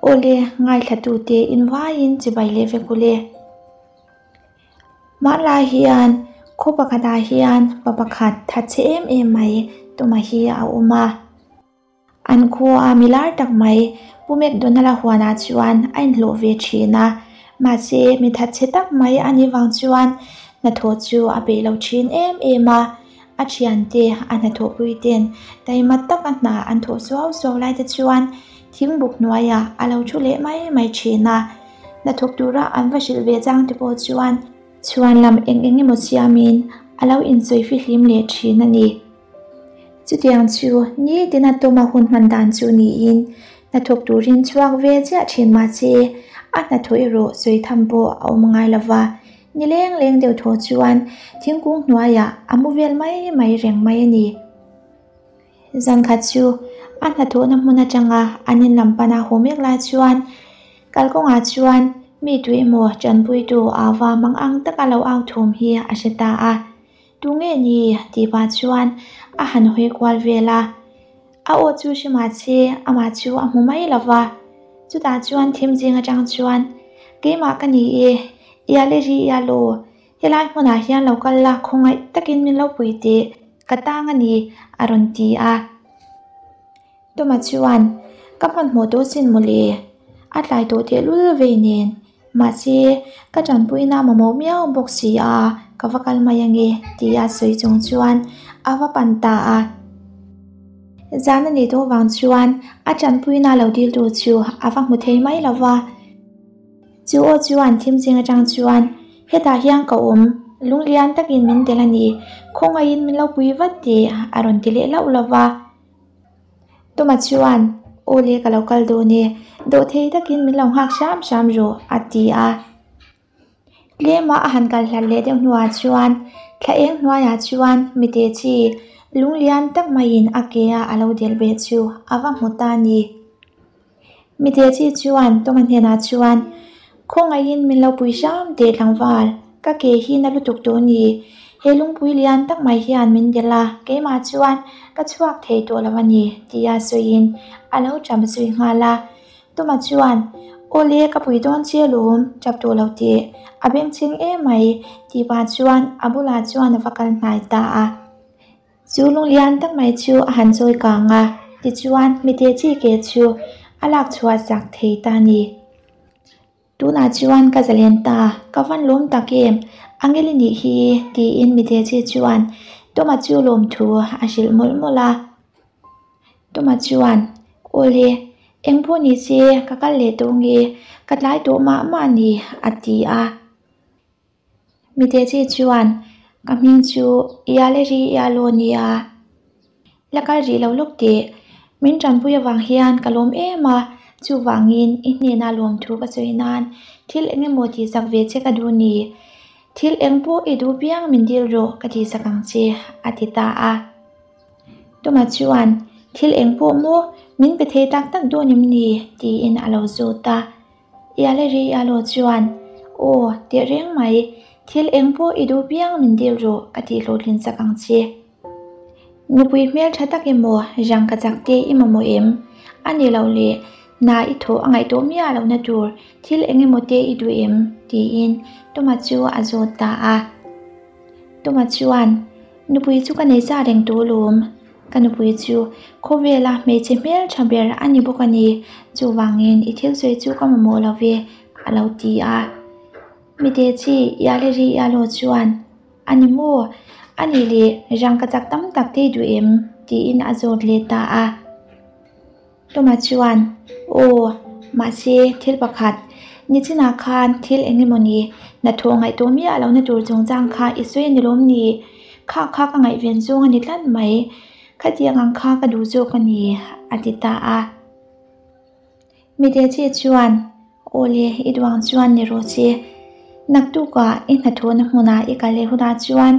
Awle, ngaithlatute invaiin chibai leh vek ule. Hmanlai hian khaw pakhatah hian pa pakhat thatchhe em em mai Tuma hi a awm a. An khua mi lar tak mai Pu McDonald-a huanah chuan a inhlawh ve thin a, mahse mi thatchhe tak mai a nih vang chuan hnathawh chu a peih lo thin em em a. A thiante a hnathawhpui ten taima taka hna an thawh suau suau lai te chuan thingbuk hnuaiah a lo thu leh mai mai thin a. Hnathawk tura an va hrilh ve chang te pawh chuan chhuan lam eng eng emaw siamin a lo insawi fihlim leh thin a ni. Chutiang chu nitin a tawma hun hman dan chu niin hnathawk turin chhuak ve chiah thin mahse a hnathawh erawh sawi tham pawh a awm ngai lova. Ni leng leng deuh thaw chuan thingkung hnuaiah a mu vel mai mai reng mai a ni. Zan khat chu a hnathawhna hmun atanga an in lam pana haw mek lai chuan kalkawngah chuan mi tu emaw tanpuitu ava mang ang taka lo au thum hi a hre ta a. Tunge ni? tih pah chuan a han hawi kual vel a. A aw chu hre mah se amah chu a hmu mai lo va. Chutah chuan thim zing atang chuan, Keimah ka ni e, ia le ri ia law, helai hmunah hian lo kal la khawngaih takin min lo pui teh, ka tang a ni, a rawn ti a. Tuma chuan, Ka hmanhmawh tawh sin mawle, a tlai tawh tehlul vei nen, mahse ka tanpuina mamawh miau bawk si a, ka va kal mai ange, tia sawi chung chuan a va pan ta a. Zan a nih tawh vang chuan a tanpuina lo diltu chu a va hmu thei mai lo va. Chu aw chuan thim zing atang chuan, Hetah hian ka awm, lunglian takin min tel a ni, khawngaihin min lo pui vat tih a rawn ti leh hlauh lo va. Tuma chuan, Aw le ka lo kal dawn e, dawhthei takin min lo nghak hram hram rawh, a ti a. Tlema a han kal hlat leh deuh hnuah chuan thla eng hnuaiah chuan mite chi lunglian tak maiin a ke a a lo delh ve chu a va hmu ta a ni. Mite chi chuan Tuma hnenah chuan, Khawngaihin min lo pui hram teh tlangval, ka ke hi na lutuk tawh a ni. He lungpui lian tak mai hian min delh a, keimah chuan ka chhuak thei tawh lo a ni, tia sawiin a lo ṭap zui nghal a. Tuma chuan, Awle, ka pui dawn che lawm, ṭap tawh lo teh, a bengchheng em mai, tih pah chuan a bulah chuan a va kal hnai ta a. Chu lunglian tak mai chu a han chawi kang a, tichuan mite chi ke chu a lak chhuah chak thei ta a ni. Tunah chuan ka zalen ta, ka van lawm tak em, Angeli nih hi, tiin mite chi chuan Tuma chu lawmthu a hrilh mawlh mawlh a. Tuma chuan, Awle, eng pawh ni se ka kal leh tawh nge, ka tlai tawh mah mah a ni, a ti a. Mite chi chuan, Ka hming chu Iale ri Ialo a nia, la kal rih lo lawk teh. Min tanpui avang hian ka lawm em a, chuvangin i hnena lawmthu ka sawi nan thil eng emaw tihsak ve che ka duh ni. Thil eng pawh i duh piang min dil rawh ka tihsak ang che, a ti ta a. Tuma chuan, Thil eng pawh maw min pe thei tak tak dawn em ni? tiin a lo zawt a. Iale ri Ialo chuan, Aw, teh reng mai, thil eng pawh i duh piang min dil rawh ka tih hlawhtlin chak ang che. Nupui hmel tha tak emaw rang ka chak te i mamawh em? A ni lo le, hna i thawh a ngaihtuah miah lohna tur thil eng emaw te i duh em? tiin Tuma chu a zawt ta a. Tuma chuan, Nupui chu ka nei sa reng tawh alawm. Ka nupui chu khawvela hmeichhe hmel tha ber a ni bawk a ni. Chuvangin i thil sawi chu ka mamawh lo ve, a lo ti a. Mite chi Iale ri Ialo chuan, A ni maw? A nih leh rangka chak tam tak te i duh em? tiin a zawt leh ta a. Tuma chuan, Aw, mahse thil pakhat, nichinah khan thil eng emaw ni, hnathawh ngaihtuah miah lohna tur chungchang kha i sawi a ni lawm ni? Kha kha ka ngaihven zawng a ni tlat mai, khatiang ang kha ka duh zawk a ni, a ti ta a. Mite chi chuan, Aw le, i duang chuan ni rawh che. Naktukah i hnathawhna hmunah i kal leh hunah chuan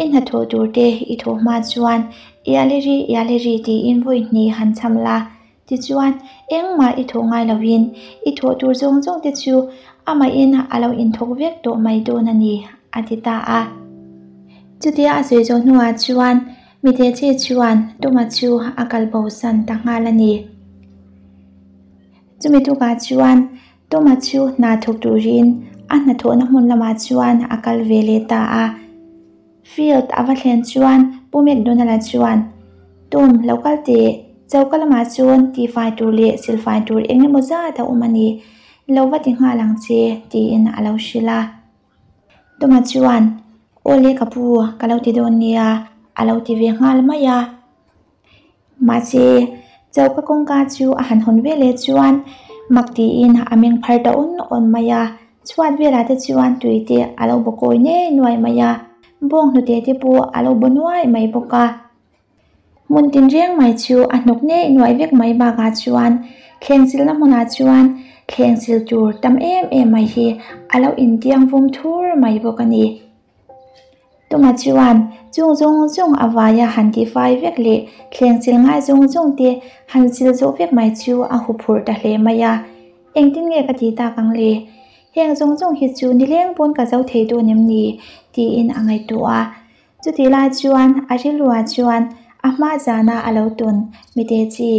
i hnathawh tur te i thawh hma chuan Iale ri, Iale ri tiin vawi hnih han cham la. Tichuan, engmah i thawh ngai lovin i thawh tur zawng zawng te chu amahin a lo inthawk vek tawh mai dawn a ni, a ti ta a. Chutia a sawi zawh hnuah chuan mite che chuan Tuma chu a kal bosan ta nghal a ni. Chumi tukah chuan Tuma chu hna thawk turin a hnathawhna hmun lamah chuan a kal ve leh ta a. Field a va thlen chuan Pu McDonald-a chuan, Tum, lo kal teh, choka lamah chuan tihfai tur leh silfai tur eng emaw zat a awm a ni, lo va ti nghal ang che, tiin a lo hrilh a. Tuma chuan, Aw le ka pu, ka lo ti dawn nia, a lo ti ve nghal mai a. Mahse, choka kawngka chu a han hawn ve leh chuan mak tiin a meng phar ta awn awn mai a, chhuat velah te chuan tui te a lo baw kawi nei nuai mai a, bawng hnute te pawh a lo baw nuai mai bawk a. Hmun tinreng mai chu a hnawk nei nuai vek mai bakah chuan thleng silna hmunah chuan thleng sil tur tam em em mai hi a lo intiang vum thur mai bawk a ni. Tuma chuan chung zawng zawng a vaia han tifai vek leh thleng sil ngai zawng zawng te han sil zawh vek mai chu a huphurh ta hle mai a. Engtin nge ka ti tak ang le? Heng zawng zawng hi chu nileng pawn ka zo thei dawn em ni? tiin a ngaihtuah a. Chutih lai chuan a rilruah chuan a hma zana a lo tawn mite chi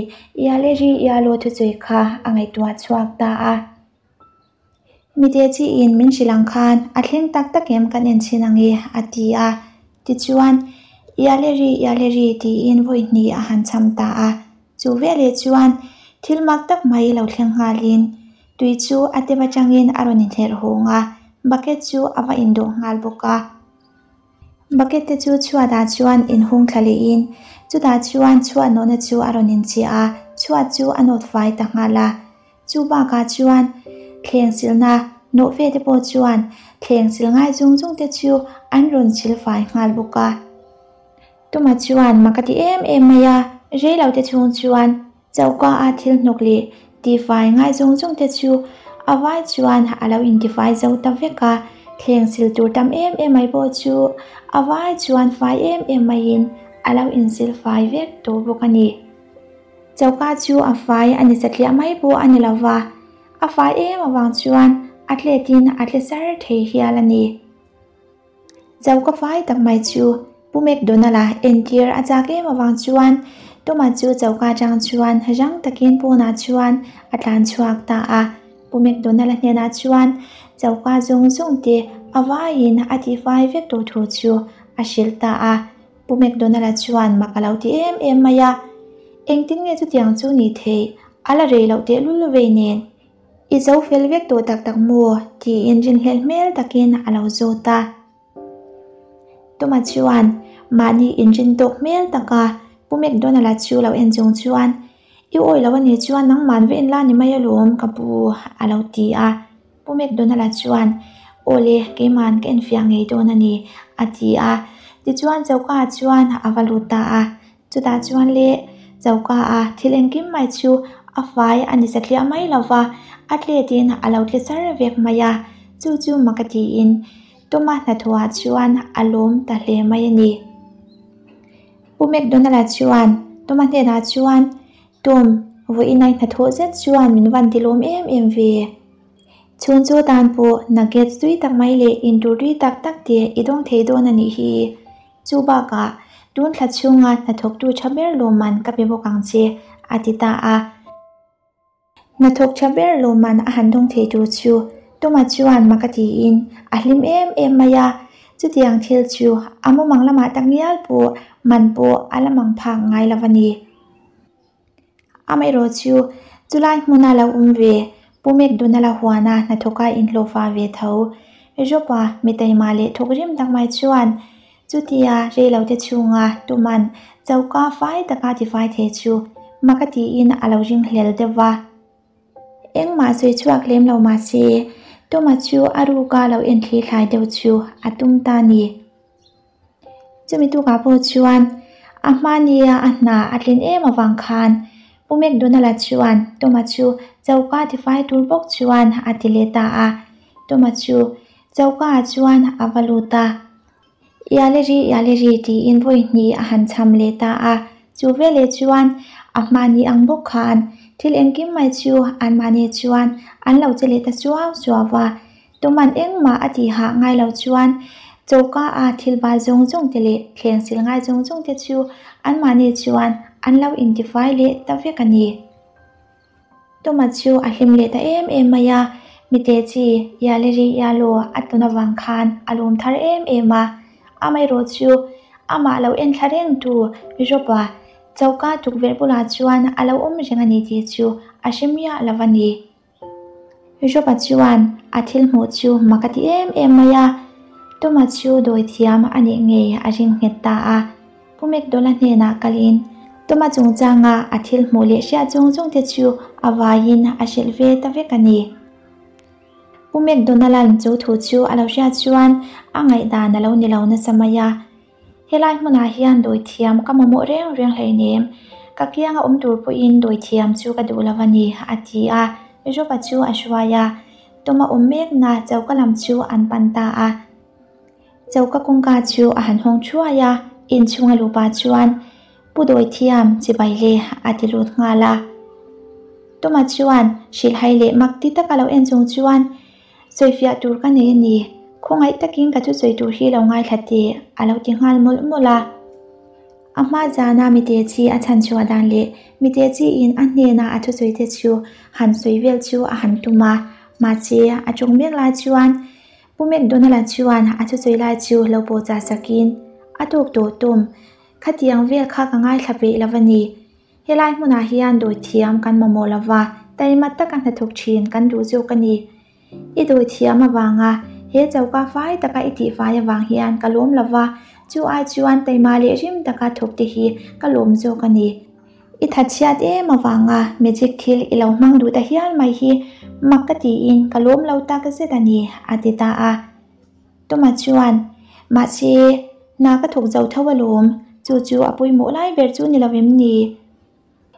Iale ri Ialo thusawi kha a ngaihtuah chhuak ta a. Mite chiin min hrilh ang khan a thleng tak tak em kan en chhin ang e a ti a. Tichuan, Iale ri Iale ri tiin vawi hnih a han cham ta a. Chu veleh chuan thil mak tak mai lo thleng nghalin tui chu a tep atangin a rawn inherh hawng a, bucket chu a va indawh nghal bawk a. Bucket te chu chhuat ah chuan inhung thla leh in chutah chuan chhuat nawhna chu a rawn inchhiah a, chhuat chu a nawt fai ta nghal a. Chu bakah chuan thleng silna nawh ve te pawh chuan thleng sil ngai zung zung te chu an rawn sil fai nghal bawk a. Tuma chuan mak a ti em em mai a, rei lo te chhung chuan Choka a thil hnawk leh tifai ngai zawng zawng te chu a vai chuan a lo intifai zo ta vek a, thleng sil tur tam em em mai pawh chu a vai chuan fai em em maiin a lo insil fai vek tawh bawk a ni. Choka chu a fai a ni satliah mai pawh a ni lo va, a fai em avang chuan a tletin a tle sar thei hial a ni. Choka fai tak mai chu Pu McDonald-a entir a chak em avang chuan Tuma chu choka atang chuan rang takin pawnah chuan a tlan chhuak ta a. Pu McDonald-a hnenah chuan choka zawng zawng te a vaiin a tihfai vek tawh thu chu a hrilh ta a. Pu McDonald-a chuan mak a lo ti em em mai a, Engtin nge chutiang chu ni theih? A la rei loh tehlul vei nen. I zo fel vek tawh tak tak maw? tiin rinhlelh hmel takin a lo zawt a. Tuma chuan mahni inrin tawk hmel taka Pu McDonald-a chu lo en chung chuan, I awi lo a nih chuan nangman va en la ni mai alawm ka pu a lo ti a. Pu McDonald-a chuan, Aw le, keiman ka enfiah ngei dawn a ni a ti a. Tichuan choka ah chuan a va lut ta a. Chutah chuan le choka a thil engkim mai chu a fai a ni satliah mai lo va, a tletin a lo tle char vek mai a, chu chu mak a tiin Tuma hnathawhah chuan a lawm ta hle mai a ni. Pu McDonald-a chuan Tuma hnenah chuan, Tum, vawiin a hnathawh zet chuan min van ti lawm em em ve. Chhun chu tan pawh nuggets tui tak mai leh intur tui tak tak te i dawng thei dawn a nih hi. Chu bakah, tun thla chhunga hnathawktu tha ber lawmman ka pe bawk ang che, a ti ta a. Hnathawk tha ber lawmman a han dawng thei tur chu Tuma chuan mak a tiin a hlim em em mai a. Chutiang thil chu a mumang lamah tak ngial pawh man pawh a la mang phak ngai lo a ni. Amaherawh chu chulai hmuna lo awm ve Pu McDonald-a huana hnathawka inhlawhfa ve tho Rawpa mitaima leh thawk rim tak mai chuan chutia reilote chhunga tuman choka fai taka tifai thei chu mak a tiin a lo ringhlel deuh va. Engmah sawi chhuak lem lo mahse Tuma chu a ruka lo enthli thlai deuh chu a tum ta ni. Chumi tukah pawh chuan a hmania a hna a tlin em avang khan Pu McDonald-a chuan Toma chu choka tifai tur bawk chuan a ti leh ta a. Toma chu choka ah chuan a va lut a. Iale ri iale ri tiin vawi hnih a han cham leh ta a. Chu veleh chuan a hmani ang bawk khan thil engkim mai chu anmahni chuan an lo che leh ta suau suau va. Tuman engmah a tih hah ngai lo chuan choka a thil bal zawng zawng te leh thleng sil ngai zawng zawng te chu anmahni chuan an lo intifai leh ta vek a ni. Tuma chu a hlim leh ta em em mai a, mite chi Yaliri Yalo a tawn avang khan a lawm thar em em a. Amaherawh chu amah lo enthla rengtu Ropa choka tukverh bulah chuan a lo awm reng a ni tih chu a hre miah lo a ni. Ropa chuan a thil hmuh chu mak a ti em em mai a, Tuma chu dawi thiam a nih ngei a ring nghet ta a. Pu McDonald hnenah kalin Tuma chungchanga a thil hmuh leh hriat zawng zawng te chu a vaiin a hrilh ve ta vek a ni. Pu McDonald-a'n chu thu chu a lo hriat chuan a ngaihdan a lo ni lo nasa mai a. Helai hmunah hian dawithiam ka mamawh reng reng hleinem, ka kianga awm tur pawhin dawithiam chu ka duh lo a ni, a ti a. Rob-a chu a hruai a, Tuma awm mekna choka lam chu an pan ta a. Choka kawngka chu a han hawng thuai a, inchhunga lupa chuan, Pu Dawithiam, chibai le, a ti lut nghal a. Tuma chuan hrilhhai leh mak ti taka lo en chung chuan, Sawifiah tur ka nei a ni, khawngaih takin ka thusawi tur hi lo ngaithla teh, a lo ti nghal mawlh mawlh a. A hma zana mite chi a chhan chhuah dan leh mite chiin a hnena a thusawi te chu han sawi vel chu a han tum a, mahse a tawng mek lai chuan Pu McDonald-a chuan a thusawi lai chu lo pawh chah sakin, A tawk tawh tum, khatiang vel kha ka ngaithla peih lo a ni. Helai hmunah hian dawithiam kan mamawh lo va, taima taka hnathawk thin kan duh zawk a ni. I dawithiam avanga he choka fai taka i tihfai avang hian ka lawm lo va, chu ai chuan taima leh rim taka thawk te hi ka lawm zawk a ni. I thatchhiat em avanga magic thil i lo hmang duh ta hial mai hi mak ka tiin ka lawm lo tak zet a ni, a ti ta a. Tuma chuan, Mahse, hna ka thawk zo tho alawm, chu chu a pawimawh lai ber chu ni lo em ni?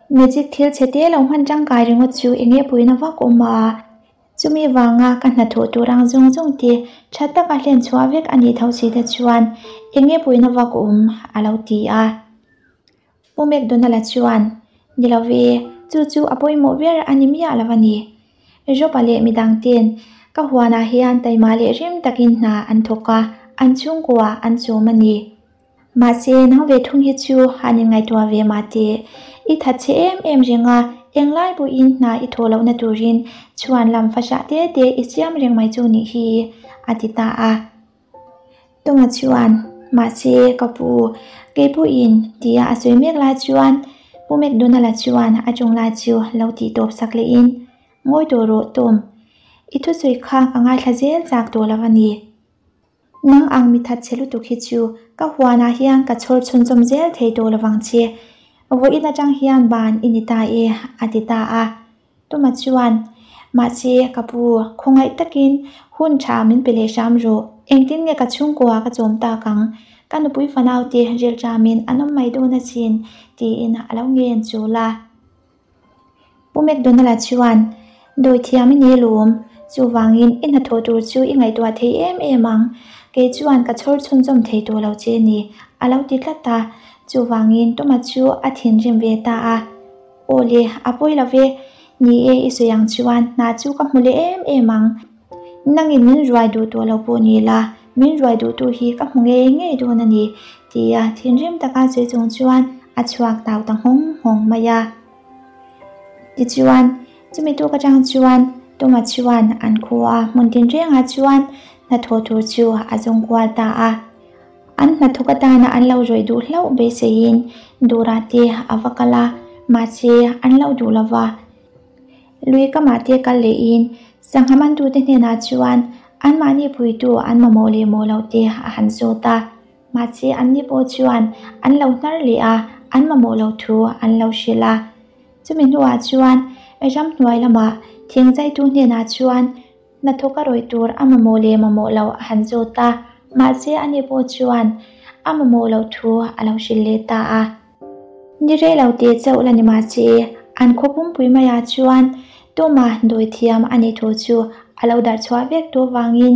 Magic thil chhe te lo hman tangkai ringawt chu eng nge puina vak awm a? Chumi vanga ka hnathawh tur ang zawng zawng te tha taka hlen chhuah vek a nih tho si te chuan eng nge puina vak awm? a lo ti a. Pu McDonald-a chuan, Ni lo ve, chu chu a pawimawh ber a ni miah lo a ni. Job-a leh midang ten ka huanah hian taima leh rim takin hna an thawk a, an chhungkua an chawm a ni. Mahse, nang ve thung hi chu han inngaihtuah ve mah teh. I that chhe em em reng a, englai pawhin hna i thawh lohna turin chhuan lam fahrah te te i siam reng mai chu nih hi, a ti ta a. Tunga chuan, Mahse, ka pu, kei pawhin, tia a sawi mek lai chuan Pu McDonald-a chuan a chung lai chu lo tih tawp sak lehin, Ngawi tawh rawh, Tom. I thusawi kha ka ngaithla zel chak tawh lo a ni. Nang ang mi that chhe lutuk hi chu ka huanah hian ka chhawr chhunchawm zel thei tawh lo vang che. Vawiin atang hian ban i ni ta e, a ti ta a. Tuma chuan, Mahse, ka pu, khawngaih takin hun tha min pe leh hram rawh. Engtin nge ka chhungkua ka chawm tak ang? Ka nupui fanaute rilṭamin an awm mai dawn asin, tiin a lo ngen chul a. Pu McDonald-a chuan, Dawithiam i ni lawm, chuvangin i hnathawh tur chu i ngaihtuah thei em em ang, kei chuan ka chhawr chhunzawm thei tawh lo che ni, a lo ti tlat a, chuvangin Tuma chu a thinrim ve ta a. Aw le, a pawi lo ve, ni e i sawi ang chuan hna chu ka hmu leh em em ang. Nangin min ruai duh tawh lo pawh ni la, min ruai duhtu hi ka hmu ngei ngei dawn a ni, tia thinrim taka sawi chung chuan a chhuak tau ta nghawng nghawng mai a. Tichuan, chumi tuk atang chuan Tuma chuan an khua hmun tinrengah chuan hnathawh tur chu a zawng kual ta a. An hnathawk atana an lo rawih duh hlauh beiseiin Dura te a va kal a, mahse an lo duh lo va. Lui kamah te kal lehin sangha mantute hnenah chuan anmahni puitu an mamawh leh mawh loh te a han zawt a. Mahse anni pawh chuan an lo hnar leh a, an mamawh loh thu an lo hrilh a. Chumi hnuah chuan ramhnuai lamah thingzaitu hnenah chuan hnathawk a rawih tur a mamawh leh mamawh loh a han zawt a, mahse ani pawh chuan a mamawh loh thu a lo hrilh leh ta a. Ni rei lo teh chauh la ni mahse, an khaw pumpui maiah chuan Tuma dawithiam a nih thu chu a lo darh chhuah vek tawh vangin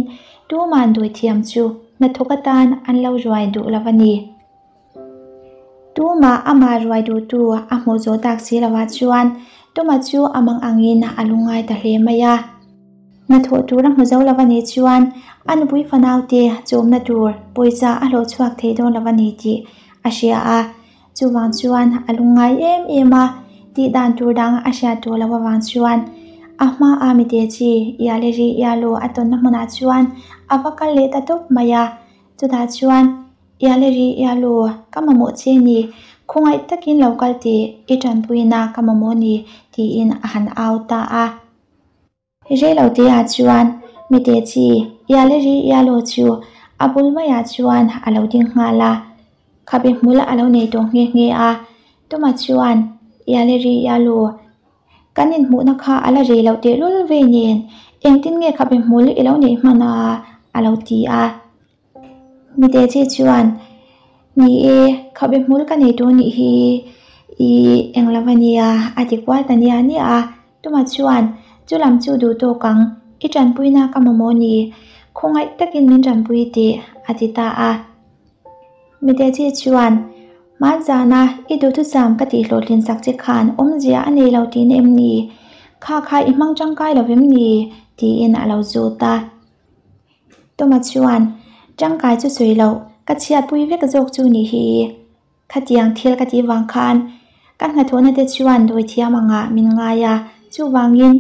Tuma dawithiam chu hnathawk atan an lo ruai duh lo a ni. Tuma amah ruai duhtu a hmuh zawh tak si lovah chuan Tuma chu a mang angin a lungngai ta hle mai a. Hnathawh tur a hmu zo lo a nih chuan a nupui fanaute chawmna tur pawisa a hlawh chhuak thei dawn lo a ni tih a hria a, chuvang chuan a lungngai em em a. Tih dan tur dang a hriat tawh loh avang chuan a hma a mite chi ia leh ri ia lu a tawnna hmunah chuan a va kal leh ta tawp mai a. Chutah chuan ia leh ri ia lu ka mamawh che ni, khawngaih takin lo kal teh i tanpuina ka mamawh ni tiin a han au ta a. Reiloteah chuan mite chi ia leh ri ia lu chu a bul maiah chuan a lo ding nghal a. Khabe hmul a lo nei tawh nghe nghe a, Tuma chuan ia leh ri ia lu kan inhmuhna kha a la rei loh tehlul vei nen engtin nge khabe hmul i lo neih hman a a lo ti a. Mite chi chuan Ni e, khabe hmul ka nei tawh nih hi i eng lo a nia a ti kual ta nia nia a. Tuma chuan chu lam chu duh tawk ang, i tanpuina ka mamawh ni, khawngaih takin min tanpui teh a ti ta a. Mitechi chuan, Hmanzana i duhthusam ka tih hlawhtlin sak che khan awmzia a nei lo tihna em ni? Kha kha i hmang tangkai lo vem ni? tiin a lo zut a. Toma chuan, Tangkai chu sawi loh, ka chhiatpui vek zawk chu nih hi. Khatiang thil ka tih vang khan ka hnathawhna te chuan dawi thiam angah min ngai a, chuvangin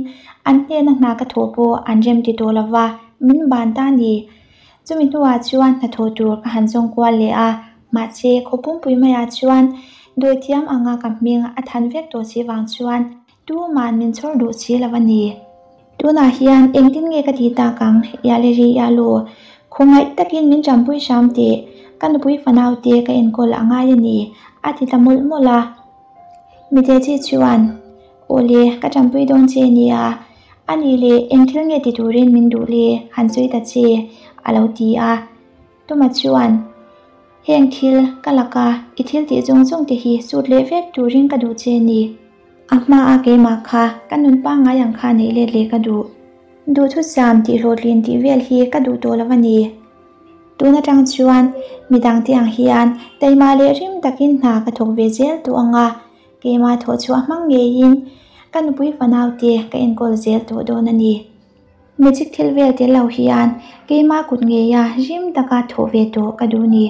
an hnena hna ka thawh pawh an rem ti tawh lova, min ban ta a ni. Chumi hnuah chuan hnathawh tur ka han zawng kual leh a, mahse khaw pumpui maiah chuan dawi thiam anga ka hming a than vek tawh si vang chuan Tuman min chhawr duh si lo a ni. Tunah hian engtin nge ka ti tak ang, Ialiri Ialu? Khawngaih takin min ṭampui hram teh, ka nupui fanau te ka enkawl a ngai a ni, a ti ta mawlh mawlh a. Mitechi chuan, Awle, ka ṭampui dawn che nia, a nih leh eng thil nge ti turin min duh le, han sawi ta che, a lo ti a. Tuma chuan, Heng thil ka laka i thil tih zawng zawng te hi sut leh vek turin ka duh che ni. A hmaa keimah kha ka nun pangngai ang kha neih let leh ka duh. Duhthusam tih hlawhtlin tih vel hi ka duh tawh lo a ni. Tun atang chuan midang te ang hian taima leh rim takin hna ka thawk ve zel tawh ang a, keimah thawh chhuah hmang ngeiin ka nupui fanau te ka enkawl zel tawh dawn a ni. Magic thil vel tel lo hian keimah kut ngeia rim taka thawh ve tawh ka duh ni.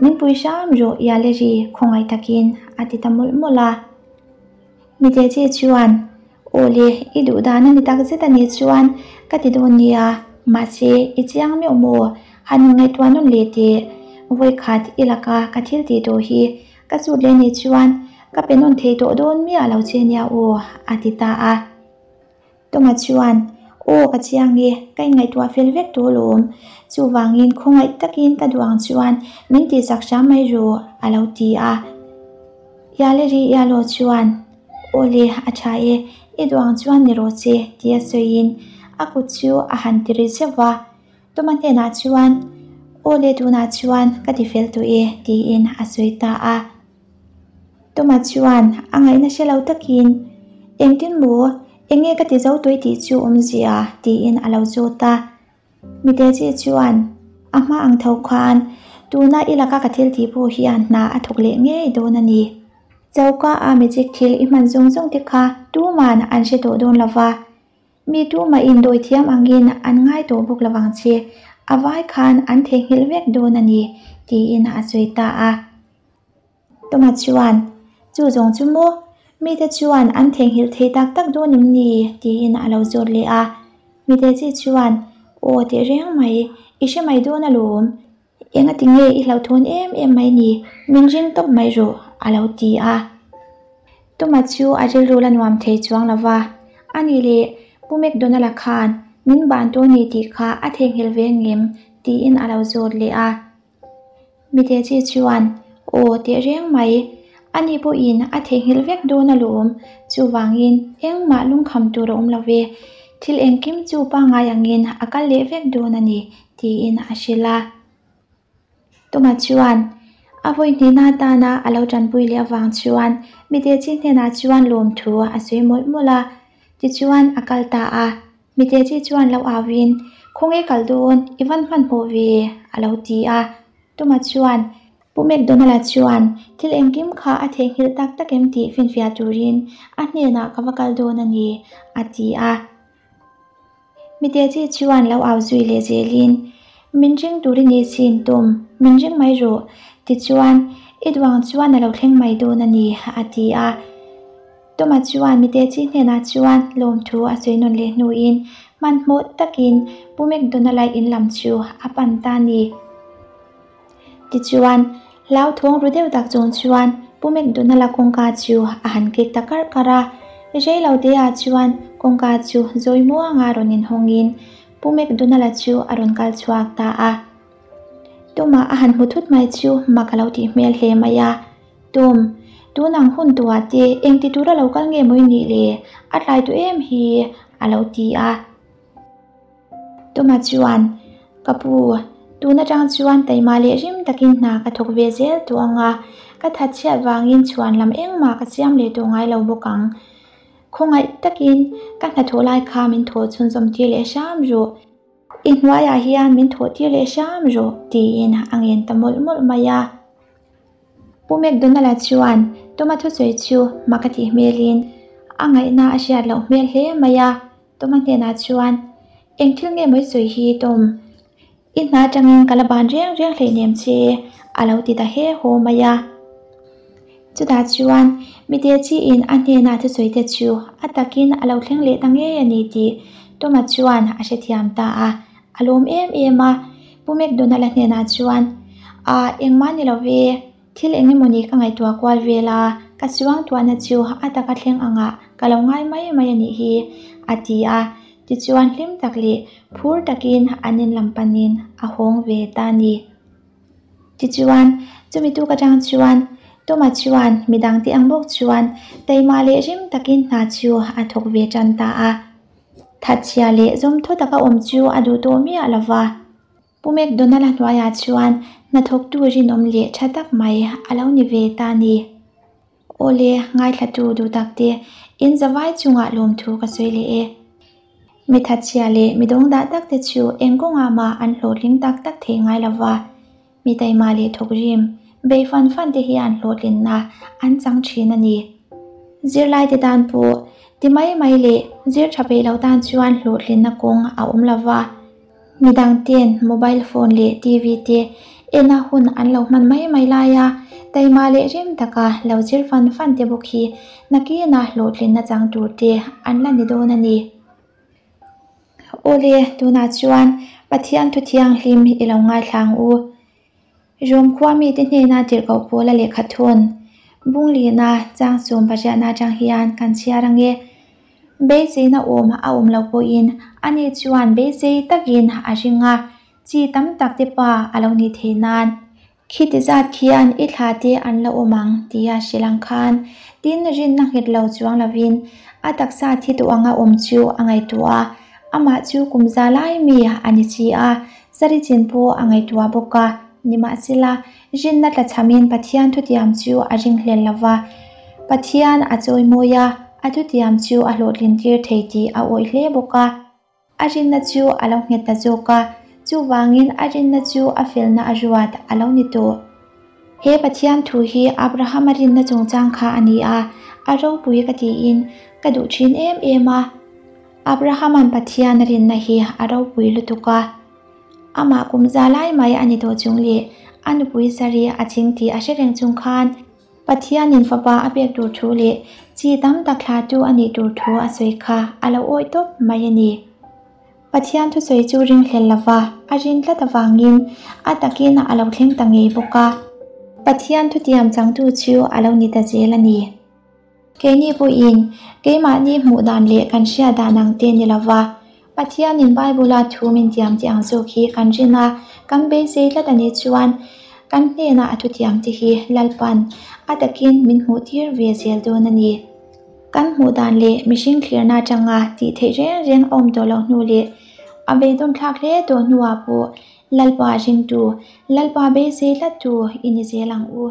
Min pui hram rawh Yaleri khawngaih takin a ti ta mawlh mawlh a. Mitechi chuan Aw le, i duh dan a ni tak zet a nih chuan ka ti dawn nia, mahse i chiang meuh maw? Han inngaihtuah nawn leh teh. Vawikhat i laka ka thil tih tawh hi ka chut leh nih chuan ka pe nawn thei tawh dawn miah lo che nia aw a ti ta a. Tuma chuan, Aw ka chiang e, ka inngaihtuah fel vek tawh alawm. Chuvangin khawngaih takin ka duh ang chuan min tihsak hram mai rawh, a lo ti a. Yaleri Yalo chuan, Aw le, a tha e, i duh ang chuan ni rawh che, tia sawiin a kut chu a han ti ri zeuh va. Tuma hnenah chuan, Aw le, tunah chuan ka ti fel tawh e, tiin a sawi ta a. Tuma chuan a ngaihna hre lo takin, Engtin maw? Enge ka ti zo tawih tih chu awmzia? tiin a lo zawt a. Mitechi chuan a hma ang tho khan, Tuna i laka ka thil tih pawh hian hna a thawk leh ngei dawn a ni. Choka a magic thil i hman zawng zawng te kha tuman an hre tawh dawn lo va. Mi tumah in dawi thiam angin an ngai tawh bawk lo vang che, a vai khan an theihnghilh vek dawn a ni, tiin a sawi ta a. Tuma chuan, Chu zawng chu maw? Mite chuan an theihnghilh thei tak tak dawn em ni? tiin a lo zawt leh a. Mite chi chuan, Aw teh reng mai, i hre mai dawn alawm. Engati nge i hlauhthawn em em mai ni? Min ring tawp mai rawh, a lo ti a. Tuma chu a rilru la nuam thei chuang lo va, A nih leh, Pu McDonald-a khan min ban tawh ni tih kha a theihnghilh ve ngem? tiin a lo zawt leh a. Mitechi chuan, Aw teh reng mai, ani pawhin a theihnghilh vek dawn alawm, chuvangin engmah lungkham tur a awm lo ve, thil engkim chu pangngai angin a kal leh vek dawn a ni, tiin a hrilh a. Tuma chuan a vawi hnihna atana a lo tanpui leh avang chuan Mitechi hnenah chuan lawmthu a sawi mawlh mawlh a, tichuan a kal ta a. Mitechi chuan lo auin, Khawnge kal dawn, i van hmanhmawh ve, a lo ti a. Tuma chuan, Pu McDonald-a chuan thil engkim kha a theihnghilh tak tak em tih finfiah turin a hnenah ka va kal dawn a ni, a ti a. Mitechi chuan lo au zui leh zelin, Min ring tur i nih sin Tum, min ring mai rawh, tichuan i duang chuan a lo thleng mai dawn a ni, a ti a. Tuma chuan mite chi hnenah chuan lawmthu a sawi nawn leh hnuin hmanhmawh takin Pu McDonald-a in lam chu a pan ta a ni. Tichuan, hlauthawng ru deuh tak chung chuan Pu McDonald-a kawngka chu a han kik ta karh karh a. Rei lo teah chuan kawngka chu zawi muanga rawn inhawngin Pu McDonald-a chu a rawn kal chhuak ta a. Tumah a han hmu thut mai chu mak a lo tih hmel hle mai a. Tum, tun ang hun tuah te engti tura lo kal nge maw i nih le? A tlai tawh em hi? a lo ti a. Tuma chuan, Ka pu, tun atang chuan taima leh rim takin hna ka thawk ve zel tawh ang a, ka thatchhiat vangin chhuan lam engmah ka siam leh tawh ngai lo bawk ang. Khawngaih takin ka hnathawh lai kha min thawh chhunzawm tir leh hram rawh. I hnuaiah hian min thawh tir leh hram rawh, tiin a ngen ta mawlh mawlh mai a. Pu McDonald-a chuan Toma thusawi chu mak a tih hmelin a ngaihna a hriat loh hmel hle mai a. Toma hnenah chuan, Eng thil nge mawi sawi hi Tom? I hna atangin ka la ban reng reng hleinem che, a lo ti ta he haw mai a. Chutah chuan mite chiin a hnena thusawi te chu a takin a lo thleng leh ta ngei a ni tih Toma chuan a hrethiam ta a. A lawm em em a, Pu McDonald-a hnenah chuan, A, engmah ni lo ve, thil eng emawni ka ngaihtuah kual vel a, ka suangtuahna chu a taka thleng angah ka lo ngai mai mai a nih hi, a ti a. Tichuan hlim tak leh phur takin an in lam panin a hawng ve ta a ni. Tichuan, chumi tuk atang chuan Toma chuan midangte ang bawk chuan taima leh rim takin hna chu a thawk ve tan ta a. Thatchhia leh zawmthaw taka awm chu a duh tawh miah lo va. Pu McDonald-a hnuaiah chuan hnathawktu rinawm leh tha tak mai a lo ni ve ta a ni. Awle, ngaithlatu duh takte, in zavai chungah lawmthu ka sawi leh e. Mi thatchhia leh mi dawngdah takte chu eng kawngah mah an hlawhtling tak tak thei ngai lo va. Mi taima leh thawkrim, bei fan fan te hian hlawhtlinna an chang thin a ni. Zirlaite tan pawh ti mai mai leh zir tha peih lo tan chuan hlawhtlinna kawng a awm lo va. Midang ten mobile phone leh TV te ena hun an lo hman mai mai laia taima leh rim taka lo zir fan fan te bawk hi nakina hlawhtlinna chang tur te an la ni dawn a ni. Awle, tunah chuan Pathian thu thianghlim i lo ngaithla ang u. Rom khua mite hnena tirhkoh pawla lehkha thun Bunglina chang sawm pariatna atang hian kan chhiar ang e. Beiseina awm a awm loh pawhin ani chuan beisei takin a ring a, chi tam tak te pa a lo nih theih nan. Khiti zat khian i thla te an la awm ang tia hrilh ang khan tin rinna nghet lo chuang lovin a taksa thi tawh anga awm chu a ngaihtuah a, amah chu kum za lai mi a ni chi a, sari chin pawh a ngaihtuah bawk a, nimahsela rinna tlachhamin Pathian thutiam chu a ringhlel lo va, Pathian a chawimawi a, a thutiam chu a hlawhtlin tir thei tih a awih hle bawk a. A rinna chu a lo nghet ta zawk a, chuvangin a rinna chu a felna a ruat a lo ni tawh. He Pathian thu hi Abrahama rinna chungchang kha a ni a, a ropui ka tiin ka duh thin em em a. Abrahama'n Pathian a rinna hi a ropui lutuk a. Amah kum za lai mai a ni tawh chung leh a nupui Sari a ching tih a hre reng chung khan, Pathianin fapa a pek tur thu leh chi tam tak thlahtu a nih tur thu a sawi kha a lo awih tawp mai a ni. Pathian thusawi chu ringhlel lova a rin tlat avangin a takin a lo thleng ta ngei bawk a. Pathian thutiam changtu chu a lo ni ta zel a ni. Keini pawhin keimahni hmuh dan leh kan hriat dan ang te ni lova Pathianin Bible-a thu min tiam tih ang zawk hi kan rin a, kan beisei tlat a nih chuan kan hnenah a thutiam te hi Lalpan a takin min hmuh tir ve zel dawn a ni. Kan hmuh dan leh mihring thlirna atanga tih theih reng reng a awm tawh loh hnu leh a beidawn thlak hle tawh hnuah pawh Lalpa ringtu, Lalpa beisei tlattu i ni zel ang u.